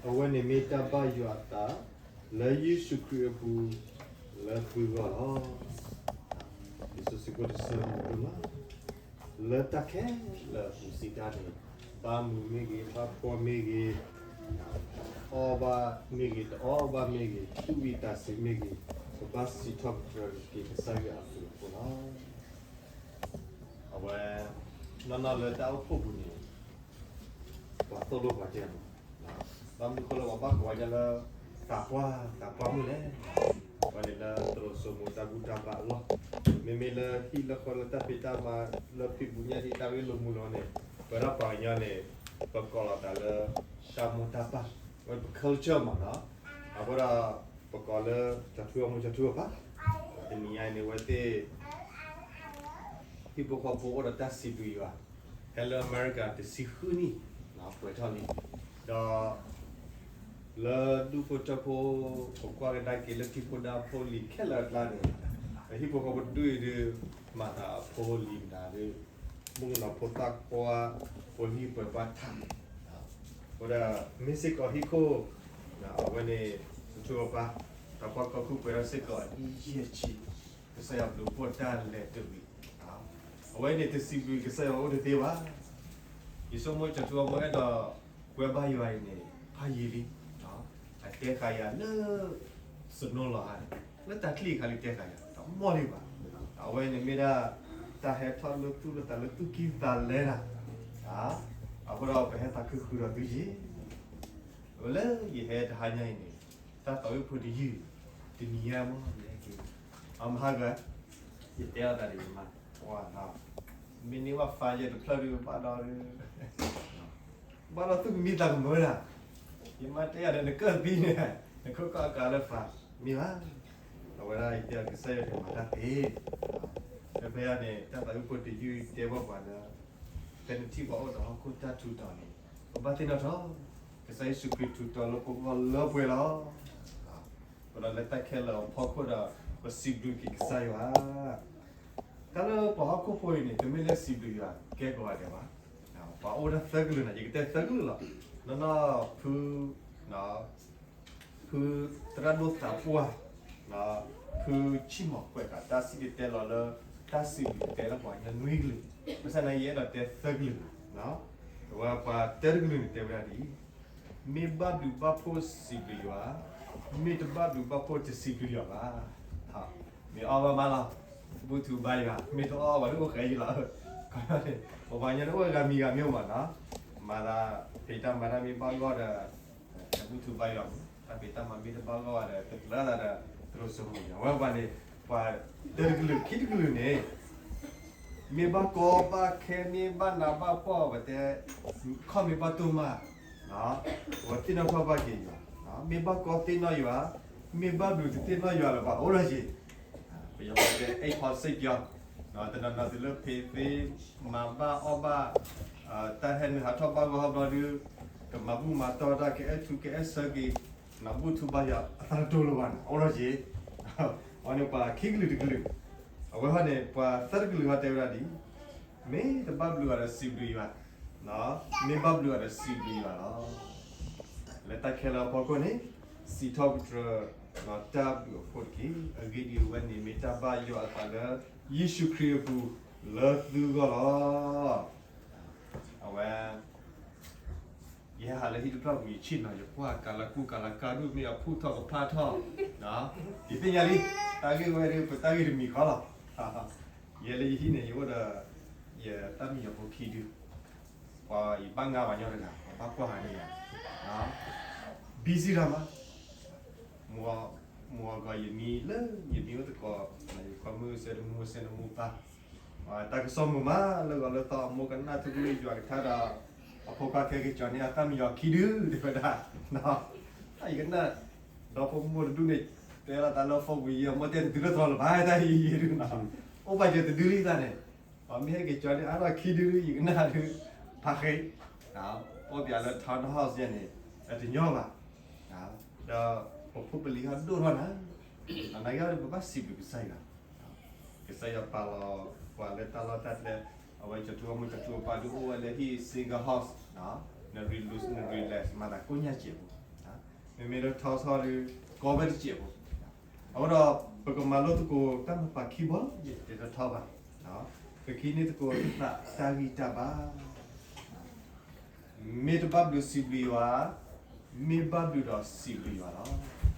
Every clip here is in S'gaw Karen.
အဝဲန့ၣ်မ့ၢ်တၢ်ဘၣ်ယွၤအသး လၢယ့ၣ်ၡူးခရံာ်အပူၤ လၢသုဂီၢ်လီၤ. လံာ်စီဆှံဖိတဆၢမုၢ်ဒိၣ်မး, လၢတၢ်ခဲလၢာ်အပူၤစံးတၢ်န့ၣ်, ဘၣ်မုာ်မ့ၢ်ဂ့ၤ, ဘၣ်ဖှီၣ်မ့ၢ်ဂ့ၤ, အီၣ်ဘၣ်မ့ၢ်ဂ့ၤ, တအီၣ်ဘၣ်မ့ၢ်ဂ့ၤ, သူၣ်ဝံၣ်သးဆံးမ့ၢ်ဂ့ၤ, ပဘၣ်စံးထီၣ်ပတြၢၤက့ၤကစၢ်ယွၤအဘျုးအဖှိၣ်လီၤ. အဝဲ နီၢ်နီၢ်လၢတၢ်အိၣ်ဖှိၣ်ပူၤန့ၣ် ပှၤသိၣ်လိပှၤတဲမး, ဘၣ်မနုၤဃိလၢပှၤဘၣ်ကိးဝဲဒၣ်လၢ သးပှၢ် သးပှၢ်မုၣ်လဲၣ်. ပှၤန့ၣ်လၢသရိာ်စိမိၤတၢ်ဘူၣ်တၢ်ဘါအလီၢ်, မ့မ့ၢ်လၢဟံၣ်လၢဃီလၢတၢ်ဖံးတၢ်မၤလၢဖံးဘူးညၣ်ဒံးတၢ်ရ့လိာ်မုာ်လိာ်န့ၣ်, ပဝဲဒၣ်ပှၤကညီန့ၣ် ပကိးလီၤသးလၢ တၢ်မိၢ်တၢ်ပၢ်, ဝဲပ culture မးနီၤ, အဃိဒီး ပကိးလၢ ကၠီၤထူအမိၢ် ကၠီၤထူအပၢ်, တနံၤညါအံၤန့ၣ် အဝဲသ့ၣ် ဟံၣ်ဖိဃီဖိအိၣ်ဒီးတၢ်စံးဘျုးယွၤ, ဟဲလၢအမဲရကၤတဆံဃုနံၣ်, ပှဲၤထီၣ်လံ, ဒီး လၢဒူၣ်ဖိထၢဖိ ပကွၢ်ကဒါက့ၤလၢထံဖိဒါဖိလံၤခဲလၢာ်အကျါန့ၣ်, ပဟံၣ်ဖိဃီဖိတဒူၣ်အံၤဒုး မၤသးအဖိလံၤမတၤဒုး, မုၣ်ကနီၤဖိသၣ်ခွါ, ဖိလံၤပှဲၤဘၣ်ထး, အဃိဒီး မ့ၢ်စ့ၢ်ကီးဟံၣ်ခိၣ်, အဝဲန့ၣ် ကၠီၤထူအပၢ်, တၢ်ပှၢ်ကီၢ်ခိၣ်ပှဲၤထီၣ်စ့ၢ်ကီးအနံၣ်ယဲၢ်ဆံ, ကစၢ်ယွၤဘျုးဖှိၣ်တၢ်လဲၤတဝံၤ, အဝဲန့ၣ်တစံးဘျုးကစၢ်ယွၤအိၣ်တသ့ဘၣ်. ယဆိကမိၣ်ကၠီၤထူအမိၢ်အဲၣ်ဒိး ကွဲဘါယွၤအံၤန့ၣ် ဖးယံာ်လံ, အတဲဃာ်ယၤလၢ စနိလီၤဧါန့ၣ်, လၢတၢ်ချံၣ်အခါလံတဲဃာ်ယၤ တမီၢ်လံဘၣ်. အဝဲန့ၣ်မ့ၢ်ဒၣ် တၢ်ဟဲထီၣ်လၢသူၣ်လၢသးလၢသူၣ်ကံၢ်သးလဲတၢ်, အဃိဒီးပဟဲသးခုဃုာ်ဒီးသုယံၤ, လၢယဟဲတဟါညါအံၤန့ၣ် တၢ်သးဝံၣ်ဖိတယုၢ်, တနံၤညါမ့ၢ်ယဟဲက့ၤ, အမဟါဂၤ, ယတဲအီၤသးဒ်ယမါ, မ့ၢ်န့ၢ်ဘၣ် fire တဖျၢၣ်ဒုးဘၣ်ဒီး ဘၣ်ဒီးသူၣ်ကမံသးကမၢဒၣ်, ယမါတဲယၤဒီးနကၢၣ်သံန့ၣ်, နခိၣ်ကီၢ်အကါလၢဖး, မ့ၢ်ဘၣ်, အဝဲဒၣ်ယတဲအီၤကစၢ်ယွၤန့ၣ်မၤတၢ်သ့, ဖဲဖဲအံၤန့ၣ် တၢ်သးဝံၣ်ဖိတယုၢ်တဲဘၣ်ပှၤလၢ ဖဲနထံၣ်ပှၤအိၣ်ဒီးဟီၣ်ခိၣ်တၢ်ထူးတီၤန့ၣ်, ပဘၣ်သ့ၣ်နီၣ်ထီၣ်, ကစၢ်ယ့ၣ်ၡူးခရံာ်ထူးတီၤလၢပဂီၢ်လၢပှဲၤလီၤ. ပဒီးလၢတၢ်ခဲလၢာ်အဖီခိၣ်ဒီး ပစံးဘျုးက့ၤကစၢ်ယွၤ, တၢ်လၢပှၤဟီၣ်ခိၣ်ဖိအံၤန့ၣ် တမ့ၢ်လၢစံးဘျုးယွၤကဲကိးဂၤဒဲးဘၣ်, ပှၤအိၣ်ဝဲဒၣ်သၢကလုာ်န့ၣ် ယကတဲသၢကလုာ်လီၤ. နီၢ်နီၢ်ဖု ဖုသရၣ်ဒိၣ်သးပှၢ်, ဖုဆံၣ်မီၤကွဲးဃာ်တၢ်စံၣ်တဲၤတဲလီၤလၢ တၢ်စံးဘျုးတဲလၢပှၤကညီနွံကလုာ်, ဘၣ်ဆၣ်သနာ်က့ယအဲၣ်ဒိးတဲသၢကလုာ်, အဝဲပှၤတၢတကလုာ်န့ၣ်တဲဝဲဒၣ်ဒ်အံၤ, မ့ၢ်ဘၣ်ဘျုးဘၣ်ဖှိၣ်စံးဘျုးယွၤ, မ့ၢ်တဘၣ်ဘျုးဘၣ်ဖှိၣ်တစံးဘျုးယွၤဘၣ်. မ့ၢ်အီၣ်ဘၣ်မးလီၤ, ဘူၣ်ထူဘါယွၤ, မ့ၢ်တအီၣ်ဘၣ်ဒီးအိၣ်ဃဲယံလီၤ. ပှၤကညီန့ၣ်အိၣ်ဂၤမံၤဂၤမံၤမးနီၤ, မၤသးဖံးတၢ်မၤတၢ်မ့ၢ်ဘၣ်ဂီၢ်ဒီး ဘူၣ်ထူဘါယွၤမး, တၢ်ဖံးတၢ်မၤမ့ၢ်တဘၣ်ဂီၢ်ဘၣ်ဒီး တကြၢးသးဒီး တရိစိမိၤယွၤ, အဝဲပှၤန့ၣ် ပှၤတၢတကလုာ်ခံတကလုာ်န့ၣ် မ့ၢ်ဘၣ်ကီဘၣ်ခဲ မ့ၢ်ဘၣ်နးဘၣ်ဖှီၣ် ပတဲ ခီၣ်မ့ၢ်ဘၣ်တိၢ်မး, ပှၤသ့ၣ်နီၣ်ထီၣ်ဘၣ်က့ၤယွၤ, မ့ၢ်ဘၣ်ကီသ့ၣ်နီၣ်ယွၤ, မ့ၢ်ဘၣ်ဘျုးတသ့ၣ်နီၣ်ယွၤလၢၤဘၣ် အိၣ်လီၤယံၤ, ပယီၤတဲ အိမ်ဖော်စံးပြော, တနီၤနီၤသုလၢဖံးသ့ မၤဘၣ်အီၣ်ဘၣ်, တၢ်ဟဲနုာ်ဟးထီၣ်ဘၣ်ဂီၢ်ဟီၣ်ဘျီဒုး ကမၤဘူၣ်မၤတီၢ်တၢ် ကအဲၣ်ထူကအဲၣ်ဆၢက့ၤ, နဘူၣ်ထူဘါယွၤ အသးတတိၤလၢၤဘၣ်န့ၣ် အိၣ်လီၤယံၤ, အဝဲန့ၣ်ပှၤခံကလုာ်တကလုာ်, အဝဲဟီန့ၣ် ပှၤသၢတကလုာ်ဟီတဲဝဲဒၣ်ဒ်အံၤ, မ့ၢ်တဘၣ်ဘျုးဘၣ်ဒီးစံးဘျုးယွၤ, မ့ၢ်ဘၣ်ဘျုးဘၣ်ဒီးစံးဘျုးယွၤလီၤ. လၢတၢ်ခဲလၢာ်အဖီခိၣ်န့ၣ် စံးထီၣ်ပတြၢၤ ဒီးတၢ်ဘျုးအဖှိၣ်တက့ၢ်. အဂ့ၢ်ဒ်အံၤ, အဝဲန့ၣ်မ့ၢ်တၢ်ဘၣ်ယွၤအသးလၢ ယ့ၣ်ၡူးခရံာ်အပူၤ လၢသုဂီၢ်လီၤ. အဝဲ ယဟဲဟးလၢဟံၣ်တဖျၢၣ်ပူၤ ယဆ့ၣ်နီၤ ယကွၢ်ကၤလၤကူၣ်ကၤလၤကါဒိၣ်မ့ၢ်အဖှူၣ်ထီၣ်ကဖးထီၣ်, ယသ့ၣ်ညါလံ, တၢ်ဂ့ၢ်ဝဲဒၣ် ပတၢ်ဂ့ၢ်တမံၤဃီလီၤ. ယဲလၢယဟံၣ်န့ၣ် ယအိၣ်ဒီး ယတၢ်မံၤယီၤဖိခံဒု, ပှၤယဘၣ်ငါပှၤညီတဂၤ ပှၤဘၣ်ကွၢ်ဟးန့ၢ်ယၤ, busy တၢ်မး, မုၢ်ဂီၤယမံလၢ ယမံအိၣ်သကိး ယခွါမုၣ်စဲတမူစဲနမူပၢ်, တၢ်ကစီၣ်မုာ်မး လၢဂီၤလၢသီ အမိၢ်ကနၣ်ထူကလုၢ်ယွၤကထါဒီး အဖိခွါခဲက့ၤကၠီၤန့ၢ် အတၢ်မံၤယီၤခံဒု တဲဝဲဒၣ်, ယကနၣ်, ဒီဖိမိၢ်တဒူၣ်န့ၣ် တဲလီၤသးလၢ phone ပူၤယံၤ အမိၢ်တဲတဒုလၢသီလၢၤဘၣ် တၢ်ယံၤယံၤဒုနီၤ, အိၣ်ဘၣ်ယတဒုလံသးန့ၣ်, ပှၤမ့ၢ်ဟဲက့ၤကၠီၤန့ၢ်အါထီၣ်ခံဒု ယကနၣ်ဒု, ဖးဃ့, အိၣ်ပၠးလၢ townhouse ယဲန့ၣ် အတညီဘၣ်, ဒီးပဖိပလံၤဟီၣ်ဒိၣ်ထီၣ်နၤ, သနာ်က့ဒီး ပဘၣ်စံးဘျုးကစၢ်ယွၤ, ကစၢ်ယွၤပာ်လီၤပှၤလၢတၢ်လီၢ်တၢ်ကျဲ, အဝဲကၠီၤထူအမိၢ်ကၠီၤထူအပၢ်ဒုးအိၣ်ဝဲလၢဟံၣ် single house, န relax န relax မး မၤသးကိးညါစဲးဖိ, မ့မ့ၢ်လၢထီထီၣ်ဒီး ကီဝဲတစဲးဖိ, အဃိဒီး ပကမၤလိသကိးတၢ်မၤပာ်ခံဘီလီၤ ယတဲထီထီၣ်ဘၣ်, ပကဟံးန့ၢ်သကိးသးတၢ်ဂံၢ်တၢ်ဘါ မ့ၢ်တဘၣ်ဘျုးစံးဘျုးယွၤ, မ့ၢ်ဘၣ်ဘျုးဒီးစံးဘျုးယွၤ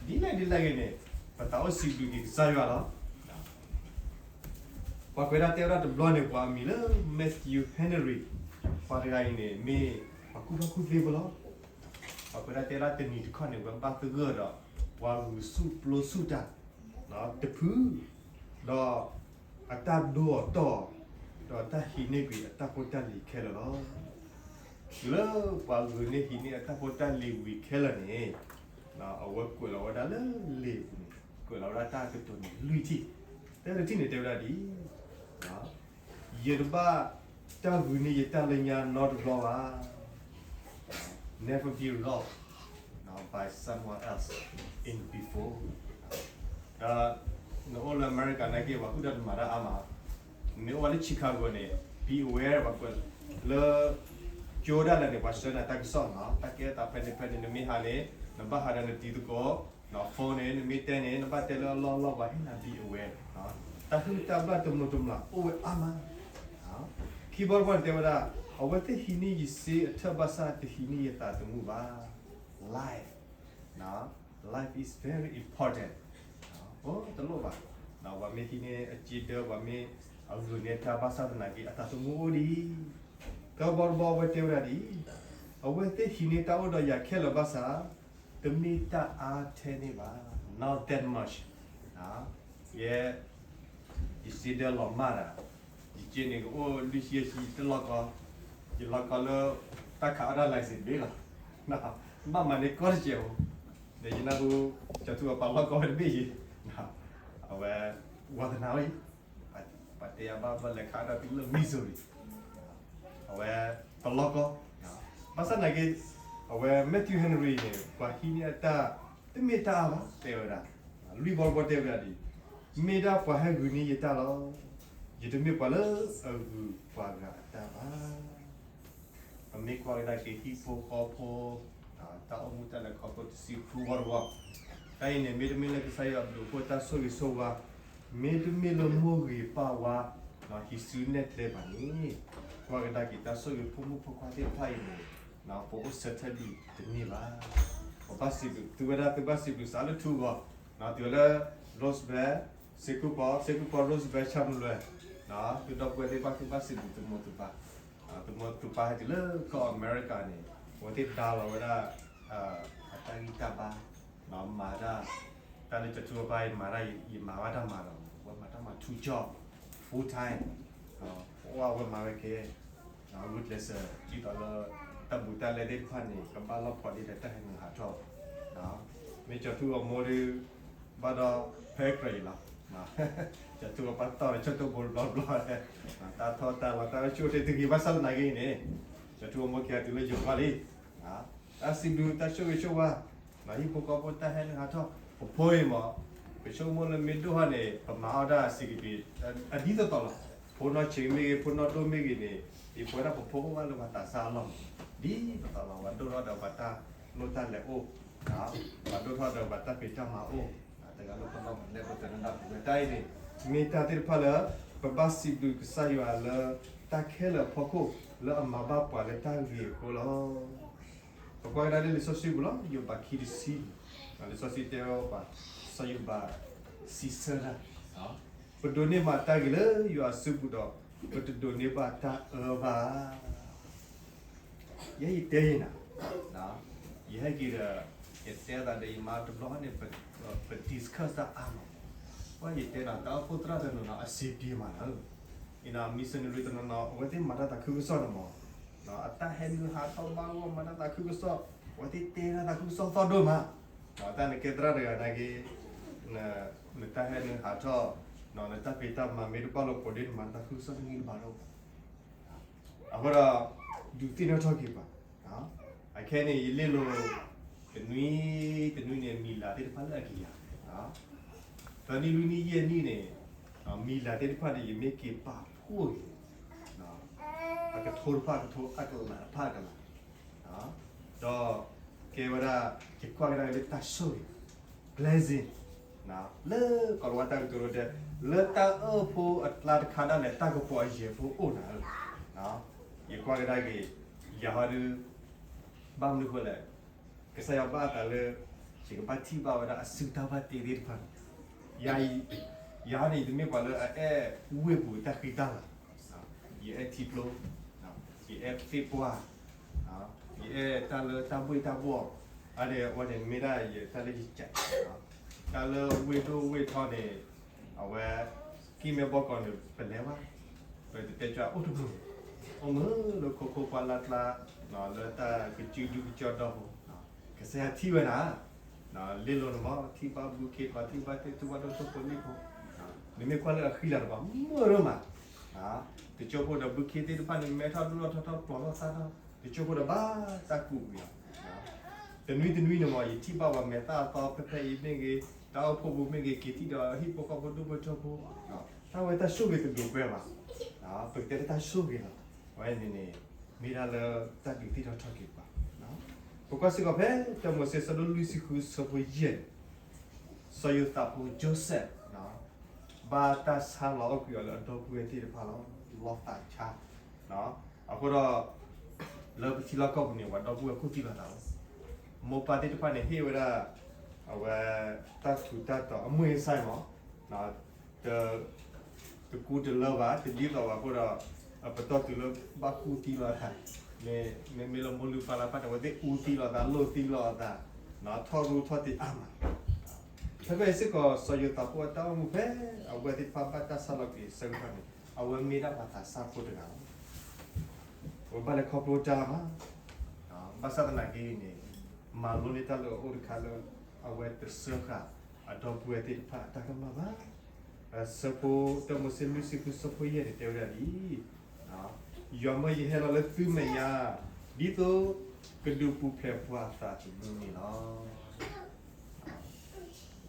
လီၤ. ဒ်လဲၣ်ဒ်လဲၣ်ဂ့ၤန့ၣ် ပသးအိၣ်စံးဘျုးက့ၤကစၢ်ယွၤလီၤ. ပှၤကွဲးဒၣ်တဲဝဲဒၣ်တဘျီန့ၣ် ပှၤအမံၤလၢ Matthew Henry, ပှၤတဂၤအံၤန့ၣ် မ့ၢ်ပှၤကူၣ်ဘၣ်ကူၣ်သ့ဖိလီၤ. ပှၤကွဲးဒၣ်တဲဝဲဒၣ်တနံၤတခီန့ၣ် ဝဲဘၣ်သဂၢၢ်ဒီး ပှၤဂုာ်ဆူၣ်ပျိဆူၣ်တၢ် တဖု ဒီးအတၢ်ဒိအီၤတီၢ်အီၤ ဒီးတၢ်ဟံးန့ၢ်ကွံာ်အတၢ်ဖိတၢ်လံၤခဲလၢာ်လီၤ. တုၤလၢပှၤဂုာ်န့ၢ်ဟံးန့ၢ်အတၢ်ဖိတၢ်လံၤဝံၤခဲလၢာ်န့ၣ် အဝဲကွဲးလီၤဝဲဒၣ်လၢလံာ်အပူၤန့ၣ် ကွဲးလီၤဝဲဒၣ်တၢ်ကတိၤန့ၣ်လွံၢ်ထံၣ်, တၢ်တထံၣ်န့ၣ်တဲဝဲဒၣ်ဒ်အံၤ, ယတဘၣ်တၢ်ဂုာ်န့ၢ်ယတၢ်လၢညါနီတဘျီဘၣ်. Never be robbed by someone else in before. ဒီးနအိၣ်လၢအမဲရကၤနာ်က့ ပှၤကူၣ်တၢ်တမၤတၢ်အါမး, နမ့ၢ်အိၣ်ဝဲလၢ Chicago န့ၣ် be aware ပှၤကွဲးလၢ ကၠိဒၣ်လဲာ်န့ၣ် ပှၤဆှၢနၤတၢ်ကစီၣ်နီၤ, တၢ်ကဲအသးဖဲန့ၣ်ဖဲန့ၣ် နမ့ၢ်ဟးန့ၣ် နဘၣ်ဟးဒီးနတံၤသကိး phone န့ၣ် နမ့ၢ်တဲန့ၣ် နဘၣ်တဲလၢအလီၢ်လီၢ် ပှၤဟ့ၣ်နၤ be aware. တၢ်ဟုၣ်တၢ်ဘျၣ်တမုာ်တမျၢ်အိၣ်ဝဲအါမး. ခံဘီတဘီန့ၣ်တဲဝဲဒၣ်, အဝဲသ့ၣ်ဟံးန့ၢ်ယစ့အထၢၣ်ဘၣ်ဆၣ် တဟံးန့ၢ်ယသးသမူဘၣ်. Life, life is very important. တလိၣ်ဘၣ်, ပှၤမ့ၢ်ဟံးန့ၢ်အစ့ဒၢ ပှၤမ့ၢ်အဂုာ်န့ၢ်တၢ်ဘၣ်ဆၣ်သနာ်က့ အသးသမူအိၣ်ဒံး. သၢဘီတဘီအဝဲတဲဝဲဒၣ်ဒ်အံၤ, အဝဲသ့ၣ်ဟံးန့ၢ်တၢ်အိၣ်ဒီးယၤခဲလၢာ်ဘၣ်ဆၣ် တမ့ၢ်တၢ်အါထဲန့ၣ်ဘၣ်, not that much. ယဲ ယစ့ဒၢလီၤမၢ်ဒၣ်, ယစ့န့ၣ်ကအိၣ်လွံၢ်ဆံယဲၢ်ဆံ တလီၢ်ကီ, ယလီၢ်ကီလၢ တၢ်ခးအီၣ်တၢ် license တဘ့ၣ်လီၤ. ဘၣ်မၤန့ၢ်ကီၢ်တစဲးဖိ, ဒီးယနၢ်ဟူ ကၠီၤထူအပၢ်လီၢ်ကီဝဲတဘ့ၣ်ယံၤ, အဝဲ ဝါသနာဝဲအံၤ, ပှၤတဲယၤဘၣ်ဘၣ်လဲၤခးအီၣ်တၢ်တုၤလၢ Missouri, အဝဲ ပလီၢ်ကီ, ဘၣ်ဆၣ်သနာ်က့ အဝဲ Matthew Henry န့ၣ် ပှၤဟံးန့ၢ်အတၢ် တမ့ၢ်တၢ်အါဘၣ် တဲဝဲဒၣ်, လွံၢ်ဘီတဘီတဲဝဲဒၣ်ဒ်အံၤ, မ့ၢ်ဒၣ်ပှၤဟဲဂုာ်န့ၢ်ယတၢ်လီၤ. ယတမ့ၢ်ပှၤလၢအဂုာ်ပှၤဂၤအတၢ်ဘၣ်. ပမ့ၢ်ကွၢ်ကဒါက့ၤဟံၣ်ဖိဃီဖိ, တၢ်အိၣ်မူတၢ်လဲၤခီဖျိတဆံဃုဝီတဝီ, တၢ်အံၤန့ၣ် မ့တမ့ၢ်လၢကစၢ်ယွၤအဘျုးအဖှိၣ်တၢ်ဆိၣ်ဂ့ၤဆိၣ်ဝါ, မ့တမ့ၢ်လၢမိၢ်ဂ့ၤပၢ်ဝါ ဟံးစုနဲၣ်ကျဲဘၣ်န့ၣ်, ကွၢ်ကဒါက့ၤတၢ်ဆိၣ်ဂ့ၤဖိမုၣ်ဖိခွါသ့ၣ်တဖၣ်အံၤန့ၣ်, ပအိၣ်ဆၢထၢၣ်ဒံးတန့ၢ်ဘၣ်. ပဘၣ်စံးဘျုး သုဝဲဒၣ်သုဘၣ်စံးဘျုးစးလၢထူဂီၤ, တုၤလၢ Roseville စ့ၢ်ကီးပီၤ စ့ၢ်ကီးပီၤ Roseville ဆၣ်မုၢ်လွဲ, သုဒီပုၢ်ဝဲၢ်သ့ၣ်တဖၣ်သုဘၣ်စံးဘျုးသုမိၢ်သုပၢ်, သုမိၢ်သုပၢ်ဟဲတုၤလၢကီၢ်အမဲရကၤန့ၣ်, အဝဲသ့ၣ်ဒါလီၤဝဲဒၣ် အတၢ်ဂံၢ်တၢ်ဘါ, မၤတၢ်, တၢ်လၢကၠီၤထူအပၢ်အံၤမၤတၢ် ယမၤဘၣ်တၢ်မၤဒီး အဝဲမၤတၢ်မၤ two job, full time, အဝဲမၤဝဲကဲ ဂုာ်ကျဲးစၢး ဒ်သိးလၢ တၢ်ဘူးတၢ်လဲသ့ၣ်တဖၣ်န့ၣ် ကဘၣ်လီၢ်ဖီဒ်ဒီးတၢ်ဟဲနုာ်ဟးထီၣ်, မ့ၢ်ကၠီၤထူအမိၢ်ဒီး ဘၣ်ဒီးဖဲကြၢးအံၤလီၤ. ကၠီၤထူအပၢ်တီၢ်ဒီးဆၢတိၢ်ဘိတဘျီဘျီ, တၢ်ထီၣ်တၢ်လီၤတၢ်အိၣ်ဆူၣ်အိၣ်ချ့သုဂ့ၤဘၣ်ဆၣ်သနာ်က့န့ၣ်, ကၠီၤထူအမိၢ်က့ၤအတုၤလၢယိၤကီၢ်လံ. တၢ်စံးဘျုးတၢ်ဆိၣ်ဂ့ၤဆိၣ်ဝါ, ဟံၣ်ဖိဃီဖိတၢ်ဟဲနုာ်ဟးထီၣ်, ပဖိအံၤမး, ပဆိကမိၣ်လၢမ့ၢ်ဒိၣ်ထီၣ်န့ၣ် ပမၤအီၣ်တၢ်စံးကပ့ၤ အဒ်သိးသိးလီၤ. ဖိနီၢ်ဆံးမ့ၢ်ဂ့ၤ ဖိနီၢ်ဒိၣ်မ့ၢ်ဂ့ၤန့ၣ်, အံၤပဝဲဒၣ်ပဖိအိၣ်ဘၣ်လၢပှၤသးစၢ်အလီၢ်မး, ဒ်သိးသိးလီၤ ပှၤဒိၣ်ထီၣ်ဒီးပှၤတၢ်လိၣ်တၢ်လဲၤအိၣ်, ပှၤဒိၣ်ထီၣ်ဒီးပှၤတၢ်ဖံးတၢ်မၤအိၣ်, တဂၤလၢပနီၢ်မၤလဲၣ်ပသနဒၣ်ပဝဲတၢ်အံၤန့ၣ်, မ့ၢ်တၢ်သ့ၣ်တဖၣ်လၢ ပဘၣ်စံးဘျုးကစၢ်ယွၤလၢ တၢ်ခဲလၢာ်အဖီခိၣ် လၢအမၤဘၣ်ပှၤလၢတၢ်ဂ့ၤအဃိလီၤ. ပကွၢ်ကဒါလၢလံာ်စီဆှံပူၤလီၤ, ယိၤဘးခံတဆံ, လံာ်စီဆှံတဲဝဲပှၤ, စီၤယိၤဘးစံးဆၢတၢ်, ပဒိးန့ၢ်ဘၣ်တၢ်ဂ့ၤလၢယွၤအစုပူၤဒီး ပတဒိးန့ၢ်ဘၣ်တၢ်အၢဘၣ်. ယဲယတဲယဲနၤ, ယဟဲက့ၤဒီး ယတဲသးဒီးယမါတဘျီန့ၣ် ပ discuss တၢ်အါမး, ပှၤယတဲနၤ တၢ်အိၣ်ဖှိၣ်သရၣ်တနီၤနီၤ အစ့ပံမးလီၤ, အံၤနၤ missionary တနီၤနီၤ အဝဲသ့ၣ်မၤတၢ်သးခုကစီၣ်န့ၣ်မး, အတၢ်ဟဲနုာ်ဟးထီၣ်ဘၣ်ဂီၢ် မၤတၢ်သးခုကစီၣ်, အဝဲသ့ၣ်တဲတၢ်သးခုကစီၣ်သီၣ်ဒိၣ်မး, တၢ်နကဲသရၣ်တဂၤနာ်က့ နတၢ်ဟဲနုာ်ဟးထီၣ်, နတၢ်ဖံးတၢ်မၤမ့ၢ်တဘၣ်လိာ်ဖိးဒ့ နမၤတၢ်သးခုကစီၣ်တဂ့ၤတဘၣ်လီၤ. အဃိဒီး ဒုးသ့ၣ်နီၣ်ထီၣ်က့ၤပှၤ, အခဲန့ၣ် ယလ့လိာ် တနွံ တနွံန့ၣ် မံၤလၤသ့ၣ်တဖၣ်လၢအက့ၤယၤ, သၢနံၣ်လွံၢ်နံၣ်ယဲၢ်နံၣ်န့ၣ်, မံၤလၤသ့ၣ်တဖၣ်န့ၣ် ယမ့ၢ်က့ၤပာ်ဖှိၣ်က့ၤ, အကထိတဖၣ်ကထိ အကလးတဖၣ်ကလး, ဒီး ကဲဝဲဒၣ် ယကွၢ်ကဒါက့ၤလၢတၢ်ဆိၣ်ဂ့ၤ blessing လၢကီၤလၤဝါတၢ်ကတိၤဒိတဲ လၢတၢ်အၢၣ်ဖိအကျါတခါဒၣ်လဲာ် တၢ်ကပီၤအယဲၢ်ဖိအိၣ်နၤဧၢ. ယကွၢ်ကဒါက့ၤ ယၤဟီဒု ဘၣ်မနုၤဃိလဲၣ်, ကစၢ်ယွၤဘၣ်အသးလၢ ယကဘၣ်ထံၣ်ဘၣ်ဝဲဒၣ်အစုတၢ်ဘၣ်တ့သ့ၣ်တဖၣ်န့ၣ်, ယၤ ယၤဟီန့ၣ် ယတမ့ၢ်ပှၤလၢအအဲၣ်ဝ့ၢ်ပူၤတၢ်ဃံတၢ်လၤ, ယအဲၣ်ထံကျိ, ယအဲၣ်သ့ၣ်ပှၢ်, ယအဲၣ်တၢ်လၢတၢ်ဘှ့ၣ်တၢ်ဘှီၣ်, အန့ၣ်အဝဲန့ၣ်မ့ၢ်ဒၣ်ယတၢ်လၢယကး, တၢ်လၢဝ့ၢ်ဒိၣ်ဝ့ၢ်ထီန့ၣ် အဝဲ ကံၢ်မဲဘီကီးန့ၣ် ပလဲၤဘၣ်, ပတတဲကွၢ်အိၣ်တမုာ်, အိၣ်မုာ်လၢခိခိပှၢ်လၢ်ကျါ, လၢတၢ်ကစုဒုကစီဒီဖိ, ကစၢ်ယွၤထံၣ်ဝဲနၤ, လ့လိာ်နမး ထံၣ်ဘၣ်ဘုခ့ ထံၣ်ဘၣ်သ့ၣ်ထူၣ်ဘၣ်ဒိၣ်ထူၣ်ဖိလံၣ်ဖိ, နမ့ၢ်ကွၢ်လၢအဃံလၤတဘၣ် မုာ်ရၢမး, တကၠိဖိဒီးဘုခ့သ့ၣ်တဖၣ်န့ၣ် မဲထီၣ်ဒိၣ်ထီၣ်ထီထီၣ်ပျီၤထီၣ်သၣ်ထီၣ်, တကၠိဖိဒီးဘၣ်တၢ်ကူးကွံာ်လီၤ. တနွံတနွံန့ၣ်မး ယထံၣ်ဘၣ်ပှၤမဲာ်သၣ်အသီဖဲဖဲအံၤမ့ၢ်ဂ့ၤ, တၢ်အိၣ်ဖှိၣ်ပူၤမ့ၢ်ဂ့ၤ, က့ၤထံၣ်ဒီးဟံၣ်ဖိဃီဖိဒိၣ်ဖိထၢဖိ, တၢ်ဝဲတၢ်ဆိၣ်ဂ့ၤတဒိးကွဲဘၣ်, ပကတဲလၢတၢ်ဆိၣ်ဂ့ၤလီၤ. အဝဲန့ၣ်န့ၣ် မ့ၢ်ဒၣ်လၢတၢ်ဒုးသ့ၣ်နီၣ်ထီၣ်က့ၤပှၤ, ပကွၢ်စ့ၢ်ကီးဖဲ တၢမိၤၡ့ ဆၢဒိၣ်လွံၢ်ဆံဃု ဆၢဖိယဲၢ်န့ၣ်, စီၤယိၤသးဖိ Joseph ဘၣ်တၢ်ဆါလီၤအီၣ်ကွံာ်အီၤလၢအဒီပုၢ်ဝဲၢ်သ့ၣ်တဖၣ်လီၤ. လီၤသးဆါ, အဃိဒီး လၢပထံလီၢ်ကီၢ်ပူၤန့ၣ် ပှၤဒီပုၢ်ဝဲၢ်ကူၣ်သံလိာ်သးလီၤ. မိၢ်ပၢ်သ့ၣ်တဖၣ်န့ၣ် ဟ့ၣ်ဝဲဒၣ် အဝဲ တၢ်ထူးတၢ်တီၤအမုၢ်အစၢ်မး, တ တကူတလၢဘၣ် တဒ်သိးဘၣ်အဃိဒီး အပတီၢ်တုၤလၢဘၣ်ကူၣ်သံလိာ်သး, မ့မ့ၢ်လၢမိၢ်လုၢ်ပၢ်လၢ်ဖၣ်န့ၣ် အဝဲသ့ၣ်အူသံလိာ်သး လိၣ်သံလိာ်သး, ထီၣ်ရူထီၣ်တ့ၢ်အါမး. ဖဲဖဲအံၤစ့ၢ်ကီး စီၤယိၤသးဖိအတၢ်အိၣ်မူဖဲ အဝဲသ့ၣ်တဖၣ်ဘၣ်တၢ်ဆါလီၤက့ၤအဆၢကတီၢ်န့ၣ် အဝဲမ့ၢ်ဒၣ်ပှၤသးစၢ်ဖိတဂၤလီၤ. အဝဲဘၣ်လဲၤခီဖျိတၢ်အါမး, ဘၣ်ဆၣ်သနာ်က့န့ၣ် မၤလိန့ၢ်တၢ်လၢအအိၣ်တခါလၢ အဝဲတစၢဃာ်အဒီပုၢ်ဝဲၢ်သ့ၣ်တဖၣ်အတၢ်ကမၣ်ဘၣ်. ဆၢဖိ တၢမိၤၡ့လွံၢ်ဆံဃု ဆၢဖိယဲၢ်န့ၣ် တဲဝဲဒၣ်ဒ်အံၤ, ယွၤမၢယဟဲလီၤလၢသုမဲာ်ညါ ဒ်သိးကဒုးပူၤဖျဲးပှၤအသးသမူန့ၣ်လီၤ.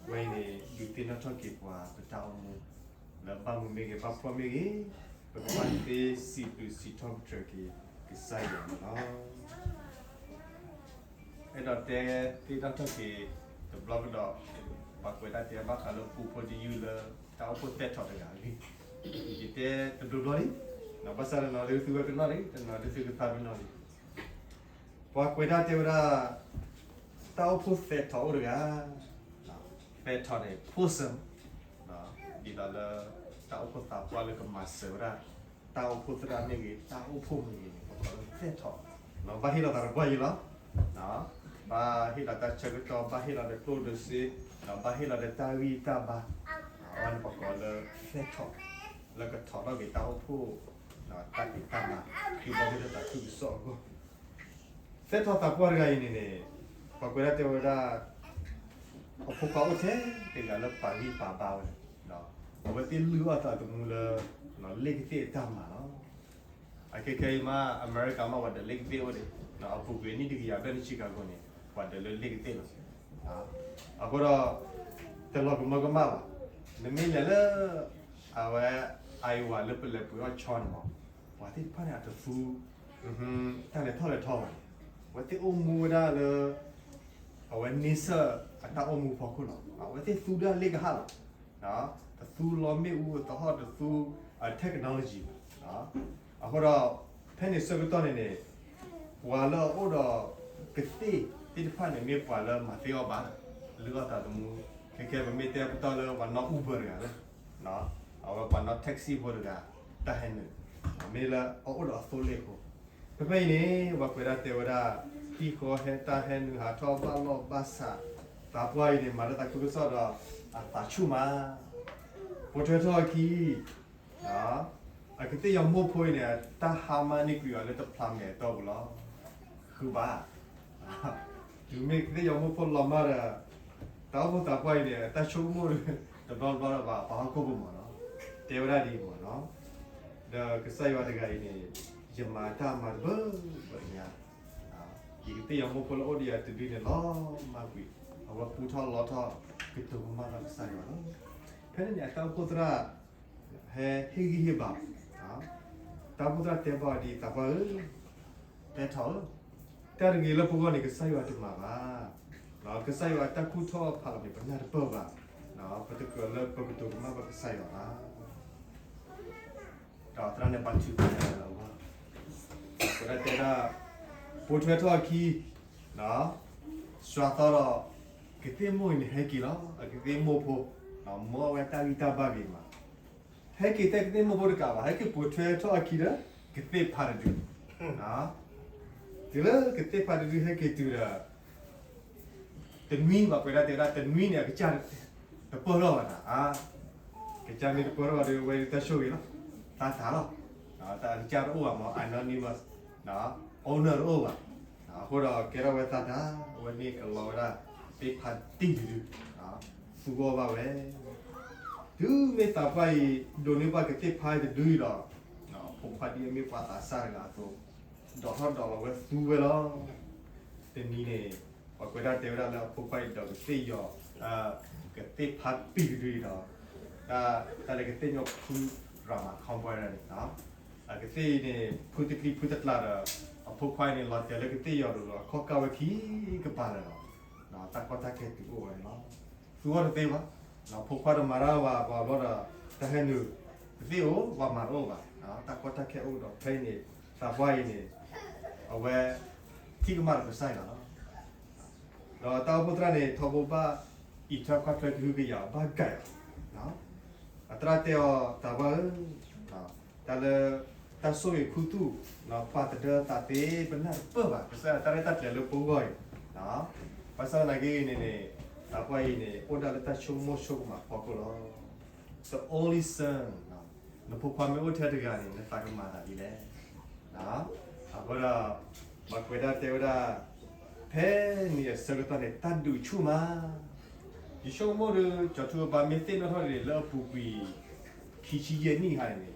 ဝဲအံၤန့ၣ် ဒုးသ့ၣ်နီၣ်ထီၣ်က့ၤပှၤပတၢ်အိၣ်မူ လၢဘၣ်မုာ်မ့ၢ်ဂ့ၤ ဘၣ်ဖှီၣ်မ့ၢ်ဂ့ၤ, ပကဘၣ်သ့စံးဘျုးစံးထီၣ်ပတြၢၤက့ၤကစၢ်ယွၤန့ၣ်လီၤ. အဲၣ်ဒိးတဲသ့ၣ်နီၣ်ထီၣ်က့ၤတဘျီကဒီး, ပှၤကွဲးတၢ်တဲဘၣ်ဃးလၢပူဖိတယုၢ်လၢတၢ်အိၣ်ဖှိၣ်သဲထီၣ်တဂၤအဂ့ၢ်, ယတဲတဘျီဘျီလံ, ဘၣ်ဆၣ်တနီၤဒုးသုဝဲကနီၣ်လံ, တနီၤဒုးသုကသးပ့ၤနီၣ်လံ. ပှၤကွဲးတၢ်တဲဝဲဒၣ် တၢ်အိၣ်ဖှိၣ်သဲထီၣ်အိၣ်တဂၤ, သဲထီၣ်န့ၣ် possum, ဒ်သိးလၢ တၢ်အိၣ်ဖှိၣ်သးပှၢ်လၢကမၤစၢၤဝဲဒၣ် တၢ်အိၣ်ဖှိၣ်သရၣ်မ့ၢ်ဂ့ၤ တၢ်အိၣ်ဖှိၣ်မ့ၢ်ဂ့ၤန့ၣ် ပကိးလၢသဲထီၣ်, ဘၣ်ဟ့ၣ်လီၤသးတပှၢ်ယံၤလီၤ. ဘၣ်ဟ့ၣ်လီၤတၢ်ဆၢကတီၢ်, ဘၣ်ဟ့ၣ်လီၤဒီးကျိၣ်ဒီးစ့, ဘၣ်ဟ့ၣ်လီၤဒီးတၢ်ဂံၢ်တၢ်ဘါ, အဝဲန့ၣ်ပကိးလၢသဲထီၣ်, လၢကထီၣ်ထီၣ်က့ၤတၢ်အိၣ်ဖှိၣ် တၢ်ဖံးတၢ်မၤ ဒ်ဘၣ်မ့ၢ်လၢတၢ်ခုကစီၣ်အဂီၢ်, သဲထီၣ်သးပှၢ်တဂၤအံၤန့ၣ်န့ၣ် ပှၤကွဲးဒၣ်တဲဝဲဒၣ် အဖိခွါအိၣ်ထဲတဂၤလၢပာ်ဂံၢ်ပာ်ဘါဝဲ, အဝဲသ့ၣ်လုၢ်အီၣ်သးသမူလၢ လ့ၣ်ကသ့ၣ်အတၢ်မၤလီၤ. အခဲခဲအံၤမး အမဲရကၤမး ပှၤဒီးလ့ၣ်ကသ့ၣ်အိၣ်ဒံး, အပူၤကွံာ်နံၣ်တကယၤဘျဲၣ်န့ၣ် Chicago န့ၣ် ပှၤဒီးလၢလ့ၣ်ကသ့ၣ်လီၤ. အဃိဒီး တလီၤကမၢကမၣ်ဘၣ်, နမ့ၢ်လဲၤလၢ အဝဲ Iowa လၢပလဲၤပှ့ၤအီၣ်ဆီန့ၣ်မး, ပှၤသ့ၣ်တဖၣ်န့ၣ် အတသူ တၢ်လဲၤထီၣ်လဲၤထီဘၣ်န့ၣ်, အဝဲသ့ၣ်အိၣ်မူဝဲဒၣ်လၢ အဝဲန့ဆၢၣ်အတၢ်အိၣ်မူဖီခိၣ်လီၤ. အဝဲသ့ၣ်သူဒၣ်လ့ၣ်ကဟၣ်လီၤ. တသူလီမ့ၣ်အူအသဟီၣ် တသူ technology ဘၣ်. အဃိဒီး ဖဲန့ၣ်ဆၢကတီၢ်န့ၣ်န့ၣ် ပှၤလၢအအိၣ်ဒီးကသ့ၣ်သ့ၣ်တဖၣ်န့ၣ် မ့ၢ်ပှၤလၢမၤသ့အီၣ်ဘၣ်, လုၢ်အီၣ်သးသမူ, ခဲခဲပမ့ၢ်တဲပတီၢ်လၢပှၤနီၣ် Uber တဂၤလၢ အဝဲပှၤနီၣ် taxi ဖိတဂၤ, တၢ်ဟဲနုာ်, မ့ၢ်လၢအအိၣ်ဒီးအသိလ့ၣ်ဖိ, ဖဲဖဲအံၤန့ၣ် ပှၤကွဲးဒၣ်တဲဝဲဒၣ် ဟံၣ်ဃီဟဲတၢ်ဟဲနုာ်ဟးထီၣ်ဘၣ်လီၢ်ဘၣ်ဆး, သးပှၢ်အံၤန့ၣ် မၤလၢသးခုကစီၣ်ဒီး အသးဆူၣ်မး, ပိာ်ထွဲထီၣ်အခံ အကသ့ၣ်ယီၤမိၢ်ဖိအံၤန့ၣ် တၢ်ဟါမၢ်န့ၢ်ကွံာ်အီၤလၢတဖျးမဲာ်အတီၢ်ပူၤလီၤ. ဃုဘၣ်, တုၤမ့ၢ်ကသ့ၣ်ယီၤမိၢ်ဖိလီၤမၢ်ဒီး တၢ်အိၣ်ဖှိၣ်သးပှၢ်အံၤန့ၣ် တၢ်ဆိကမိၣ်တဘျီတဘျီဒီး ပှၤဟီၣ်ခိၣ်ဖိမးနီၤ, တဲဝဲဒၣ်ဒ်အံၤမးနီၤ, ဒီးကစၢ်ယွၤတဂၤအံၤန့ၣ် ယမၤတၢ်မၤတဘၢဘၢညါ, ယကသ့ၣ်ယီၤမိၢ်ဖိလၢအိၣ်ဒီးယၤတဒုန့ၣ် လီၤမၢ်ကွံာ်, အဝဲပူထီၣ်လီထီၣ် ကတိၤကမၣ်ဘၣ်ကစၢ်ယွၤလီၤ. ဖဲန့ၣ်န့ၣ် အတၢ်အိၣ်ဖှိၣ်သရၣ် ဟဲဟ့ၣ်ဂံၢ်ဟ့ၣ်ဘါ, တၢ်အိၣ်ဖှိၣ်သရၣ်တဲဘၣ်အီၤဒ်အံၤ သးပှၢ်ဧၢ, သဲထီၣ်ဧၢ, တၢ်တဂ့ၤလၢပဂီၢ်န့ၣ် ကစၢ်ယွၤတမၤဘၣ်. ကစၢ်ယွၤအတၢ်ကူၣ်ထီၣ်ဖးအီၤန့ၣ် ပနၢ်တပၢၢ်ဘၣ်. ပတကြၢးလၢပကတိၤကမၣ်ဘၣ်ကစၢ်ယွၤဘၣ်. ဒီးသရၣ်န့ၣ်ဘါထုကဖၣ်လၢအဂီၢ်, ပဝဲဒၣ်တဲဒၣ်, ပိာ်ထွဲထီၣ်အခံ, စှၤသီဒီး, ကသ့ၣ်မိၢ်အံၤန့ၣ်ဟဲက့ၤလီၤ. အကသ့ၣ်မိၢ်ဖိ, မ်အဝဲတၢ်ဂံၢ်တၢ်ဘါဂ့ၤမး, ဟဲက့ၤထဲကသ့ၣ်မိၢ်ဖိတကးဘၣ်, ဟဲက့ၤပိာ်ထွဲထီၣ်အခံဒီး, ကသ့ၣ်ဖးတဒု, တုၤလၢကသ့ၣ်ဖးတဒုဟဲက့ၤတုၤဒီး တနွံဘၣ် ပဝဲဒၣ်တဲဝဲဒၣ် တနွံန့ၣ် အကစၢ်တပၢၢ်ထီၣ်ဘၣ်နၤ, ကစၢ်မ့ၢ်တပၢၢ်ထီၣ်ဘၣ်ဒီး အဝဲတၢ်ဆိၣ်ဂ့ၤလီၤ, သးတၢ်လီၤ, တၢ်အကစၢ်တအိၣ်ဘၣ်မး anonymous, owner တအိၣ်ဘၣ်, အဃိဒီးကဲထီၣ်ဝဲသးတၢ်, အဝဲမ့ၢ်ကလီၤဝဲဒၣ် သ့ၣ်ဖးတံၢ်တဒု, သူအီၣ်ဘၣ်ဝဲ, တုၤမ့ၢ်သးပှၢ်အံၤ ဒိးန့ၢ်ဘၣ်ကသ့ၣ်ဖးတဒုအံၤဒီး, ဖိခွါဒ်အမ့ၢ်ပှၤသးစၢ်တဂၤအသိး, ဒိးထီၣ်ဒိးလီၤဝဲသူဝဲလီၤ. တနံၤန့ၣ်, ပှၤကွဲးတၢ်တဲဝဲဒၣ်လၢအဖိခွါအံၤဒီးကသ့ၣ်ယီၤ, ကသ့ၣ်ဖးတံၢ်တဒုအံၤဒီး, တၢ်လၢကသ့ၣ်ညိးဖုရၤမၤ ခီပှဲဒၣ်န့ၣ်, အကသ့ၣ်အံၤန့ၣ် ဖုတကျံဖုတကျါဒီး, အဖိခွါအံၤန့ၣ် လီၤတဲာ်လၢကသ့ၣ်ယီၤလိၤဒီး အခီၣ်ကၢ်ဝဲခံကပၤလၢာ်လီၤ. တၢ်ကီတၢ်ခဲတုၤအိၣ်ဝဲန့ၣ်လီၤ. သူအီၣ်တသ့ဘၣ်, ဖိခွါတမၤတၢ်ဘၣ်ဘၣ်ဘျီဒီး, တၢ်ဟဲနုာ်, တသ့အိၣ် ပှၤမၤတအိၣ်ဘၣ်, တၢ်ကီတၢ်ခဲအိၣ်ဒီးဖဲအံၤန့ၣ်, သးပှၢ်အံၤန့ၣ်, အဝဲ, ထံၣ်ကမၣ်ဒီးကစၢ်ယွၤလီၤ. ဒီးတၢ်အိၣ်ဖှိၣ်သရၣ်န့ၣ် ထီဘိဘၣ်အံးထွဲကွၢ်ထွဲကဟုကယာ်ဘၣ်ကဲအီၤ, အသရၣ်တဲအီၤ သးပှၢ်ဧၢ, တၢ်လၢ, တၢ်ဆိၣ်ဂ့ၤခူသူၣ်, ပှၤတဒၢသးသ့ ပနၢ်တပၢၢ်ဘၣ် ကစၢ်ယွၤတၢ်ရဲၣ်တၢ်ကျဲၤလၢပဂီၢ်အံၤ, ဘၣ်ဆၣ်သနာ်က့အံၤန့ၣ်န့ၣ်, သးပှၢ်အံၤန့ၣ် အိၣ်ဒၣ်လၢတၢ်ဆိကမိၣ်ဆိကမးဖီခိၣ်လီၤ. The only son, နဖိခွါမ့ၢ်အိၣ်ထဲတဂၤန့ၣ် နသးကမၤသးဒ်လဲၣ်. အဃိဒီး, ပှၤကွဲးတၢ်တဲဝဲဒၣ်, ဖဲန့ၣ်အဆၢကတီၢ်န့ၣ် တၢ်ဒုးဆူၣ်မး, ယဆိကမိၣ်ဒီး ကၠီၤထူအပၢ်မ့ၢ်သ့ၣ်နီၣ်ထီၣ်န့ၣ် လၢအပူၤကွံာ်, ခံဆံယဲၢ်နံၣ်ခါန့ၣ်န့ၣ်,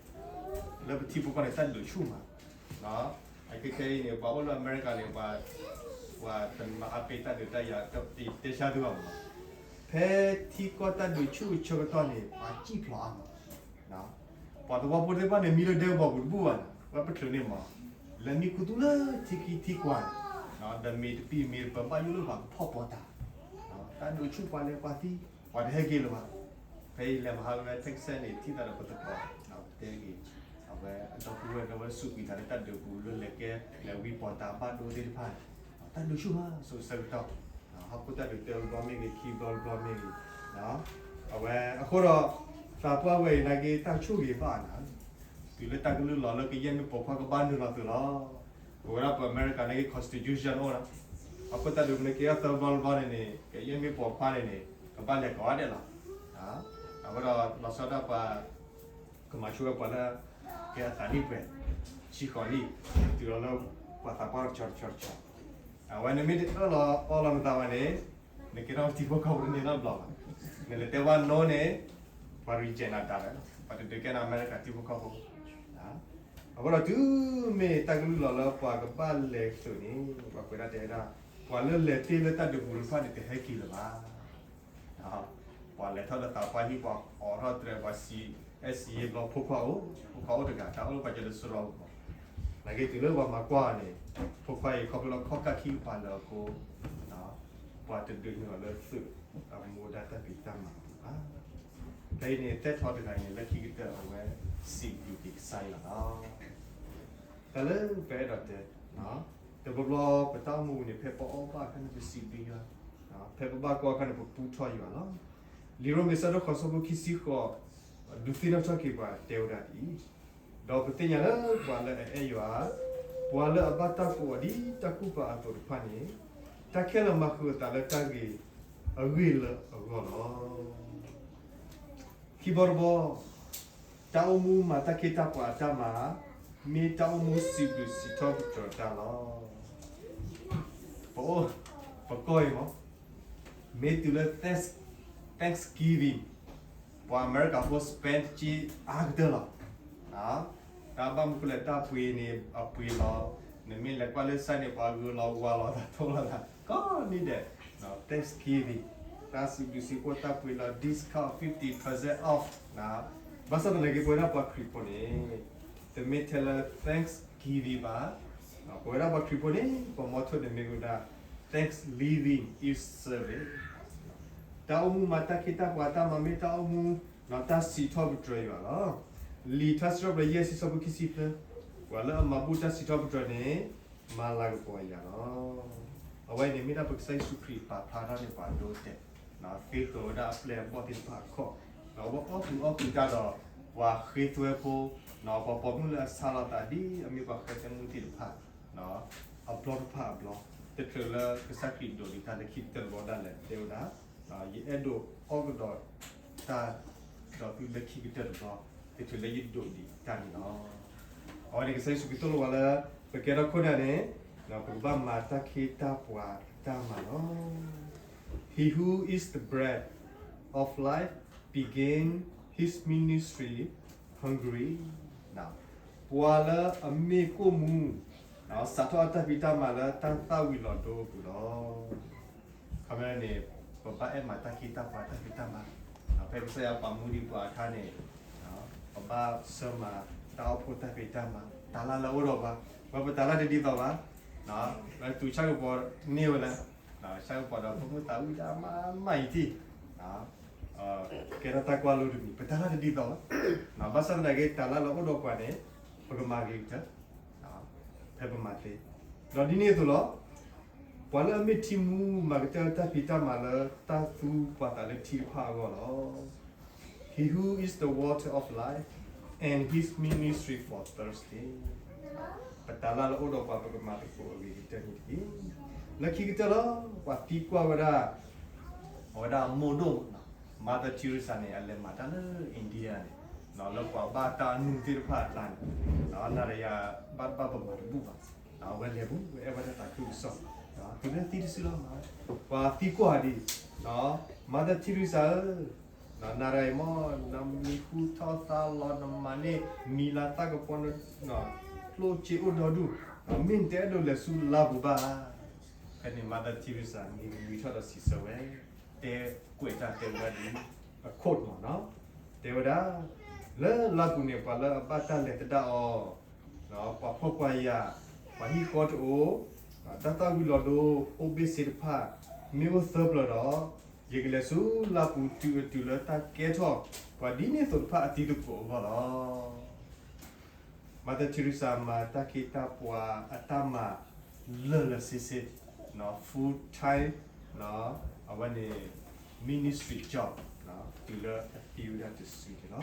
လၢပထံဖိကီၢ်န့ၣ် တၢ်ဒုးဆူၣ်မး, အခဲခဲအံၤန့ၣ် ပှၤအိၣ်လၢအမဲရကၤန့ၣ် ပှၤ, ပှၤတမၤအါပ့ၤတၢ်ဒုးတၢ်ယၤ တတဲဆါသုဘၣ်မး, ဖဲထံကီၢ်တၢ်ဒုးဆူၣ်အဆၢကတီၢ်န့ၣ် ပှၤစံၣ်ဖျိးအါမး ပှၤသဝီဖိသ့ၣ်တဖၣ်န့ၣ် မံလၢဒဲကဝီၤပူၤတဘူၣ်ဘၣ်န့ၣ် ဝဲပချုးန့ၣ်မး, လဲၤမံခူသူၣ်လၢထံခံထံကွၢ်န့ၣ်, ဒီးမ့ၤတပံၤမ့ၤတပၢၤဘၣ်ယိၣ်လၢပှၤကဖီၣ်ပီၤတၢ်, တၢ်ဒုးဆူၣ်ပှၤလဲၤပှၤသံ, ပှၤတဟဲက့ၤလၢၤဘၣ်. ဖဲအံၤလဲၤမဟါဝဲ Texas န့ၣ် ထံၣ်သးဒီးပသကိး, တဲဂ့ၤ, အဝဲအဒီပုၢ်ဝဲၢ်ဒီးဝဲစူးကွံာ်သးလၢတၢ်ဒုးပူၤလၢလဲၤကဲ, လဲၤဝံပီၤတၢ်ဘၣ်ဒိသ့ၣ်တဖၣ်န့ၣ်, တၢ်ဒုးဆူၣ်မး စိၤဆၢကတီၢ် ဟီၣ်ခိၣ်တၢ်ဒုးတၢဘျီမ့ၢ်ဂ့ၤ ခံဘျီတဘျီမ့ၢ်ဂ့ၤ, အဝဲအဃိဒီး, သးပှၢ်ဝဲအံၤနာ်က့ တၢ်ဆိၣ်ဂ့ၤဘၣ်နၤ, တုၤလၢတၢ်ကလုၢ်လီၤလၢကယဲၢ်မ့ၢ်ပိာ်ခွါကဘၣ်နုာ်လီၤသုးလီၤ. ပဝဲဒၣ်ပှၤအမဲရကၤနာ်က့ constitution အိၣ်လီၤ, ဟီၣ်ခိၣ်တၢ်ဒုးမ့ၢ်ကဲထီၣ်သၢဘျီတဘျီန့ၣ်န့ၣ် ကယဲၢ်မ့ၢ်ပိာ်ခွါန့ၣ်န့ၣ် ကဘၣ်လဲၤကိးဂၤဒဲးလီၤ. အဃိဒီးလီၤဆီဒၣ်ပှၤ ကမၤဆိဝဲပှၤလၢ ကဲအသးနံၣ်ပှဲၤ, ဆံဃိးနံၣ်, တုၤလီၤလၢပှၤသးပှၢ်တဆီတဆီတဆီ, အဝဲန့ၣ်မ့ၢ်တအၢၣ်လီၤအီလီၤနသးဘၣ်န့ၣ်, နကဲထီၣ်ထံဖိကီၢ်ဖိတန့ၢ်နီတဘျီဘၣ်. နလဲၤတဲဘၣ် no န့ၣ်, ပှၤ reject နၤတၢ်လၢ, ပှၤတဒုးကဲနၤအမဲရကၤထံဖိကီၢ်ဖိ. အဃိဒီးတုၤမ့ၢ်တၢ်ကလုၢ်လီၤလၢပှၤကဘၣ်လဲၤသုးန့ၣ်, ပှၤကွဲးဒၣ်တဲဝဲဒၣ်, ပှၤလၢလဲၤတ့ၢ်လၢတၢ်ဒုးပူၤတဖၣ်န့ၣ် တဟဲက့ၤလၢၤဘၣ်. ပှၤလဲၤထီၣ်လၢသးပှၢ်ဟံၣ် ပှၤအိးထီၣ်တြဲၤ ပှၤစံးအဲၣ်စံးယ့ဘျီ ဖိခွါအိၣ်, ဖိခွါအိၣ်တဂၤ တၢ်အိၣ်လၢပှၤကဲလၢစရီပူၤမး. နာ်က့တုၤလၢပှၤမၤကွၢ်အီၤန့ၣ်, ဖိခွါအံၤခီဖျိလၢခီၣ်ကၢ်ခံကပၤလၢာ်အဃိ, ပှၤတဒုးနုာ်အီၤလၢသုး, အမူဒါတၢ်ဖံးတၢ်မၤဘၣ်. ဖဲအံၤန့ၣ် သဲထီတဂၤအံၤန့ၣ် လၢခံကတၢၢ်အဝဲစံးဘျုးက့ၤကစၢ်ယွၤလီၤ. တၢ်လၢပအဲၣ်ဒိးတဲ, တဘျီဘျီပတၢ်အိၣ်မူန့ၣ် ဖဲပအီၣ်ဘၣ်အခါန့ၣ် ပစံးဘျုးယွၤ, ဖဲပဘၣ်ကွၢ်အခါန့ၣ် ပပူထီၣ်ယွၤလီၤ. လံာ်ရိမ့ၤဆၢဒိၣ်ဃိးဆၢဖိခံဆံဃိး, ဒုးသ့ၣ်နီၣ်ထီၣ်က့ၤပှၤတဲဝဲဒၣ်ဒ်အံၤ, ဒီးပသ့ၣ်ညါလၢပှၤလၢအအဲၣ်ယွၤ, ပှၤလၢအဘၣ်တၢ်ကိးအီၤဒ်တၢ်ကူၣ်ပာ်အသိးတဖၣ်န့ၣ်, တၢ်ခဲလၢာ်မၤဃုာ်အသးလၢတၢ်ဂ့ၤအဂ့ၢ်လၢအဂီၢ်လီၤ. ခံဘီတဘီ, တၢ်အိၣ်မူမၤတၢ်ခ့တၢ်ပှၤအတၢ်မၤ, မ့ၢ်တၢ်အိၣ်မူစံးဘျုးစံးထီၣ်ပတြၢၤတၢ်လီၤ. ပအိၣ်, ပကီၢ်အံၤမး, မ့ၢ်တုၤလၢ Thanks, Thanksgiving, ပှၤအမဲရကၤဖိ spend က့ၤအါကတၢၢ်လီၤ. တၢ်ဘၣ်မနုၤဃိလဲၣ် တၢ်ပှ့ၤန့ၣ်အပှ့ၤလီၤ, နမ့ၢ်လဲၤကွၢ်လၢ site န့ၣ် ပှၤဂုာ်လီၤဝၤလီၤသးထိလီၤသး ကိးနံၤဒဲး, Thanksgiving, တၢ်စံးဘျုးစံးဖှိၣ်တၢ်ပှ့ၤလီၤ discount fifty percent off, ဘၣ်ဆၣ်သနာ်က့ ပဝဲဒၣ်ပှၤခရံာ်ဖိန့ၣ်, တမ့ၢ်ထဲလၢ Thanksgiving ဘၣ်, ပဝဲဒၣ်ပှၤခရံာ်ဖိန့ၣ် ပမီထိၣ်န့ၣ်မ့ၢ်ဝဲဒၣ် Thanksgiving Eve service တၢ်အိၣ်မူမၤတၢ်ခ့တၢ်ပှၤတၢ်မၤမ့ၢ်တၢ်အိၣ်မူ တၢ်စံးထီၣ်ပတြၢၤယွၤလီၤ. လံာ်ထါစံးထီၣ်ပတြၢၤယဲၢ်ဆံ ဆၢဖိခံဆံသၢ, ပှၤလၢအမၤဘူၣ်တၢ်စံးထီၣ်ပတြၢၤန့ၣ် မၤလၤကပီၤယၤလီၤ. အဝဲအံၤန့ၣ်မ့ၢ်ဒၣ်ပကစၢ်ယ့ၣ်ၡူးခရံာ်ပာ်ဖျါထီၣ်န့ၢ်ပှၤအဒိအတဲာ်, သ့သိးဝဲဒၣ်အပျဲၢ်အဘီၣ်သ့ၣ်တဖၣ်အခီၣ်, ဒီးအဝဲအီၣ်ကူအီၣ်ကူတၢ်ဒီး ပှၤဃ့သွဲဖိ, ပှၤပိာ်မုၣ်လၢအဆါလီၤသးဒ်အမ့ၢ်ပှၤဃ့သွဲမုၣ်သ့ၣ်တဖၣ် အဘျီတဖၣ်အဘျီ, တချုးလၢကစၢ်ခရံာ်ဒိးန့ၢ်တၢ်လၢခံကတၢၢ်တဘျီဒၣ်လဲာ်တဲဝဲဒၣ်, ယအဲၣ်ဒိးအီၣ်ကဒီးတၢ် ဒီးသုလၢခံကတၢၢ်တဘျီ, တချုးလၢယဒိးဒံးတၢ်န့ၣ်လီၤ. အဝဲန့ၣ်ကစၢ်ယ့ၣ်ၡူးခရံာ်သိၣ်လိဝဲလၢ ပကဲထီၣ်ခိၣ်နၢ်န့ၣ်, ပကဘၣ်မၤတၢ်ခ့တၢ်ပှၤတၢ်မၤလီၤ. He who is the bread of life began his ministry hungry. ပှၤလၢအမ့ၢ်ကိၣ်မူ စးထီၣ်အတၢ်ဖံးတၢ်မၤလၢတၢ်သၣ်ဝံၤလီၤဒိအပူၤလီၤ. ခီဖျိန့ၣ် ပဘၣ်အဲၣ်မၤတၢ်ခ့တၢ်ပှၤတၢ်ဖံးတၢ်မၤ, ဖဲကစၢ်ယွၤပာ်မူဒံးပှၤအခါန့ၣ်, ပဘၣ်ဆၢမၤတၢ်အိၣ်ဖှိၣ်တၢ်ဖံးတၢ်မၤ, တၤလၢ်လၢအအိၣ်ဒီးပှၤ, ပှၤပတၤလၢ်တဒ်သိးဘၣ်, ပသူၣ်ဆၣ်ကပီၤန့ၢ်ဝဲလၢ, ဆၣ်ကပီၤဒီးဖိမုၣ်သးဝံၣ်တၢ်မၤမၤအံၤတံၢ် ကဲထီၣ်တၢ်ကွၢ်လိတမံၤ ပတၤလၢ်တဒ်သိးဘၣ်, ဘၣ်ဆၣ်သနာ်က့ တၤလၢ်လၢအအိၣ်ဒီးပှၤန့ၣ် ပကမၤဂ့ၤကတၢၢ်, ဖဲပမၤသ့, ဒီးဒ်န့ၣ်အသိးလီၤ. ပှၤလၢအမ့ၢ်ထံမူ မၤကတၢၢ်တၢ်ဖံးတၢ်မၤလၢတၢ်သူပှၤသးလၢထံတဖၣ်အဂီၢ်လီၤ. He who is the water of life and his ministry for thirsty. ပတၤလၢ်လၢအအိၣ်ဒီးပှၤ ပကမၤသကိးအဂ့ၤကတၢၢ်န့ၣ်တက့ၢ်. လၢခံကတၢၢ်လီၤ ပှၤသံကွၢ်ဝဲဒၣ်, အဝဲဒၣ်အမိၢ်ဒိၣ် Mother Teresa န့ၣ် အလဲၤမၤတၢ်လၢ India န့ၣ်, လၢပှၤဘၣ်တၢ်အနူၢ်သ့ၣ်တဖၣ်အကျါန့ၣ်, နၤဒီးယၤဘၣ်တဘၣ်ပမၤတဘူၣ်ဘၣ်, အဝဲလဲၤပူၤ ဝဲအဲၣ်ဝဲဒၣ်သးခုကစီၣ်, တုၤလၢသံတစုလီၤ, ပှၤသံကွၢ်ဒ်, Mother Teresa ဧၢ, နၤဒီးယၤမ့ၢ် နမံၤဟူထီၣ်သါလီၤ နမၤန့ၢ်မံၤလၤသၣ်ကပီၤ ကျိၣ်စ့အိၣ်ဒီဒူၣ်, မ့ၢ်နတအဲၣ်ဒိးလဲၤဆူလါပူၤဘၣ်. ဖဲန့ၣ် Mother Teresa မံၤဝံၤထီၣ်ဒီးစံးဆၢဝဲ, တဲကွဲးတၢ်တဲဝဲဒၣ်ဒ်အ quote မ့ၢ်နီၤ, တဲဝဲဒၣ်, လၢလါပူၤန့ၣ် ပှၤလၢအဘၣ်တၢ်လဲၤသဒၣ်အီၤ, ပှၤဖှီၣ်ပှၤယာ်, ပှၤဟံၣ်ဃီတအိၣ်, တၢ်သၣ်ဝံၤလီၤဒိ အိၣ်ဘ့ၣ်ဆ့တဖၣ်, မ့ၢ်အိၣ်သၢပျၢၤဒီး, ယကလဲၤဆူလါပူၤတုၤအတုၤလၢတၢ်ကဲထီၣ် ပှၤဒ်န့ၣ်သိးတဖၣ်အသံသကိးအဂီၢ်လီၤ. Mother Teresa မၤတၢ်ခ့တၢ်ပှၤအတၢ်မၤလၢာ်လၢာ်ဆ့ဆ့, full time, အဝဲန့ၣ် ministry job, တုၤလၢအသံဝဲဒၣ်တစုန့ၣ်လီၤ.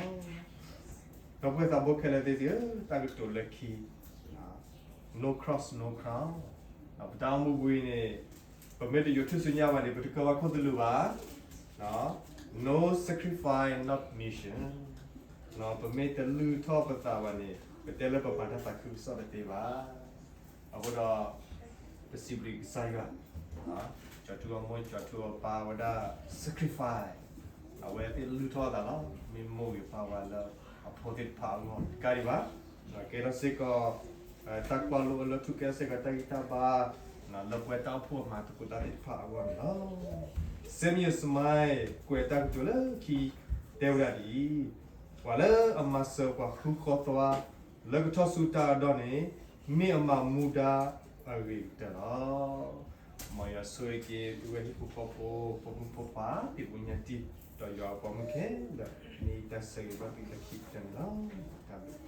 ဒီပုၢ်ဝဲၢ်သးဘိခဲလၢာ်သ့ၣ်ဧၢ, တၢ်ကတိၤလၢခံ, no cross, no crown. ပတၢ်အိၣ်မူပူၤအံၤန့ၣ်, ပမ့ၢ်တယိးထူၣ်စုညါဘၣ်န့ၣ် ပတကၢၤဘၣ်ခိၣ်သလုးဘၣ်. No sacrifice, no mission. ပမ့ၢ်တလုၢ်ထီၣ်ပသးဘၣ်န့ၣ် ပတဲလၢပမၤတၢ်သးခုကစီၣ်တသ့ဘၣ်. အဃိဒီး ပစံးဘျုးကစၢ်ယွၤ, ကၠီၤထူအမိၢ်ကၠီၤထူအပၢ်ဝဲဒၣ် sacrifice, အဝဲသ့ၣ်လုၢ်ထီၣ်အသးလီၤ. မ့ၢ်မိၢ်ဂ့ၤပၢ်ဝါလၢအဖိသ့ၣ်တဖၣ်အဂီၢ်တကးဒံးဘၣ်, ကဲထီၣ်စ့ၢ်ကီး တၢ်ကွၢ်လိအလၢထူၣ်ကဲထီၣ်စ့ၢ်ကီးတၢ်ဂံၢ်တၢ်ဘါ လၢပဝဲတၢ်အိၣ်ဖှိၣ်အမၤသကိးတၢ်သ့ၣ်တဖၣ်အဂီၢ်န့ၣ်လီၤ. Samuel Smiles ကွဲးတၢ်ကတိၤလၢခံ တဲဝဲဒၣ်ဒ်အံၤ, ပှၤလၢအမၤစၢၤပှၤဃုဃီသွါ လၢကထီၣ်ဆူတၢ်အဒိၣ်န့ၣ် မ့ၢ်အမၤမူဒါအဂ့ၤကတၢၢ်လီၤ. မ်ယွၤဆိၣ်ဂ့ၤက့ၤ သုဝဲဟံၣ်ဖိဃီဖိ ဖိမုၣ်ဖိခွါ သ့ၣ်ဖိညါတံၢ် ဒီးယွၤအပိာ်မုၣ်ခဲလၢာ် မ့ၢ်တၢ်ဆၢဂ့ၤဘၣ်သုလၢခံကတၢၢ်န့ၣ်လီၤ. တၢ်ဘျုး